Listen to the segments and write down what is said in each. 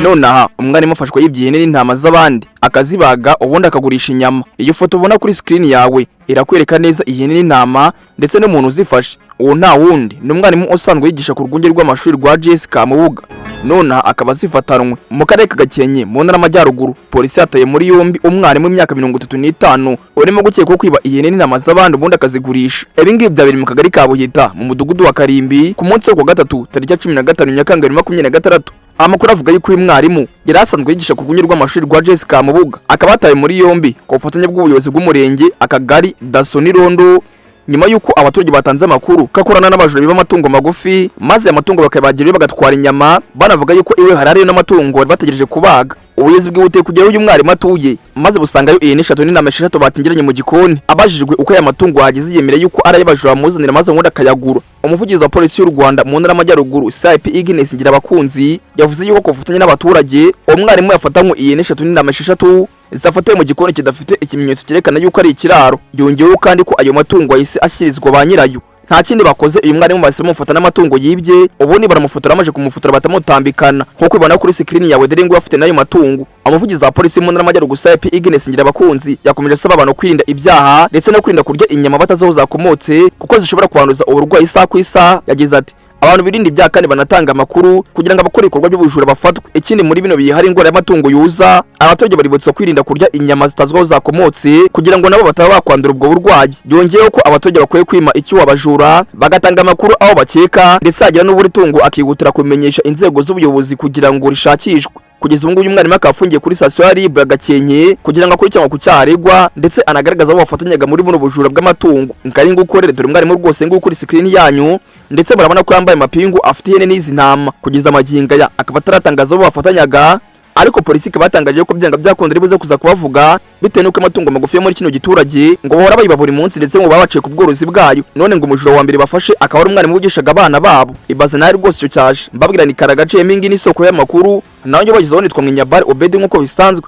Nonaha umwarimu afashwe yibye ihene n'intama z'abandi, akazibaga, ubundi akagurisha inyama. Iyo foto ubona kuri screen yawe irakwereka neza ihene n'intama ndetse n'umuntu uzifashe. Uwo nta wundi, ni umwarimu usanzwe yigisha ku rwunge rw'amashuri rwa GS Kamubuga. Nonaha akaba azifatanwe mu karere ka Gakenke, mu ntara y'Amajyaruguru. Polisi yataye muri yombi umwarimu w'imyaka 35 urimo gukekwaho kwiba ihene n'intama z'abandi, ubundi akazigurisha. Ibi ngibi byabereye mu kagari ka Buhita, mu mudugudu wa Karimbi, ku munsi wo kuwa gatatu, tariki ya 15 Nyakanga 2026. Amakuru avuga yuko uyu mwarimu yari asanzwe yigisha ku rwunge rw'amashuri rwa GS Kamubuga, akaba yatawe muri yombi ku bufatanye bw'ubuyobozi bw'umurenge, akagari, DASSO n'irondo, nyuma y'uko abaturage batanze amakuru ko akorana n'abajura biba amatungo magufi, maze aya matungo bakayabagira, bagatwara inyama. Banavuga yuko iwe hari hariyo n'amatungo bari bategereje kubaga. Ubuyobozi bwihutiye kugera aho uyu mwarimu atuye, maze busangayo ihene eshatu n'intama esheshatu batingiranye mu gikoni. Abajijwe uko aya matungo yahageze, yemera yuko ari ay'abajura bamuzanira, maze ubundi akayagura. Umuvugizi wa Polisi y'u Rwanda mu ntara y'Amajyaruguru, CIP Ignace Ngirabakunzi, yavuze yuko ku bufatanye n'abaturage uwo mwarimu yafatanywe ihene eshatu n'intama esheshatu zafatiwe mu gikoni kidafite ikimenyetso cyerekana yuko ari ikiraro. Yongeyeho kandi ko ayo matungo yahise ashyirizwa ba nyirayo. Nta kindi bakoze, uyu mwarimu bahise bamufata n'amatungo yibye, ubundi baramufotora. Bamaze kumufotora, batamutambikana nk'uko ubibona kuri screen yawe. Dore ngo afite n'ayo matungo. Umuvugizi wa polisi mu ntara y'Amajyaruguru, CIP Ignace Ngirabakunzi, yakomeje asaba abantu kwirinda ibyaha ndetse no kwirinda kurya inyama batazi aho zakomotse, kuko zishobora kwanduza uburwayi isaha ku isaha. Yagize ati: "Abantu birinda ibyaha kandi banatanga amakuru kugira ngo abakora ibikorwa by'ubujura bafatwe. Ikindi, muri bino bihe hari indwara y'amatungo yuza, abaturage baributswa kwirinda kurya inyama zitazwi aho zakomotse kugira ngo nabo bataba bakwandura ubwo burwayi." Yongeyeho ko abaturage bakwiye kwima icyuho abajura, bagatanga amakuru aho bakeka, ndetse hagira n'ubura itungo akihutira kubimenyesha inzego z'ubuyobozi kugira ngo rishakishwe. Kugeza ubu ngubu, uyu mwarimu akaba afungiye kuri sitasiyo ya RIB ya Gakenke kugira ngo akurikiranwe ku cyaha aregwa, ndetse anagaragaza abo bafatanyaga muri buno bujura bw'amatungo. Ngari nguko rero, dore umwarimu rwose nguko kuri screen yanyu, ndetse murabona ko yambaye amapingu, afite ihene n'izi ntama. Kugeza amagingo aya akaba ataratangaza abo bafatanyaga, ariko polisi ikaba yatangaje ko byanga byakunda ari buze kuza kubavuga, bitewe n'uko amatungo magufi yo muri kino giturage ngo bahora bayiba buri munsi, ndetse ngo baba baciye ku bworozi bwayo. None ngo umujura wa mbere bafashe akaba ari umwarimu wigishaga abana babo. Ibaze nawe rwose icyo cyaje. Mbabwira ni Karagace mingi n'isoko y'amakuru, nawe njye bagezeho nitwa Mwinyabari Obedi nk'uko bisanzwe.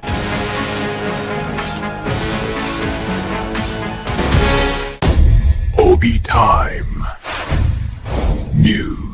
Obi Time News.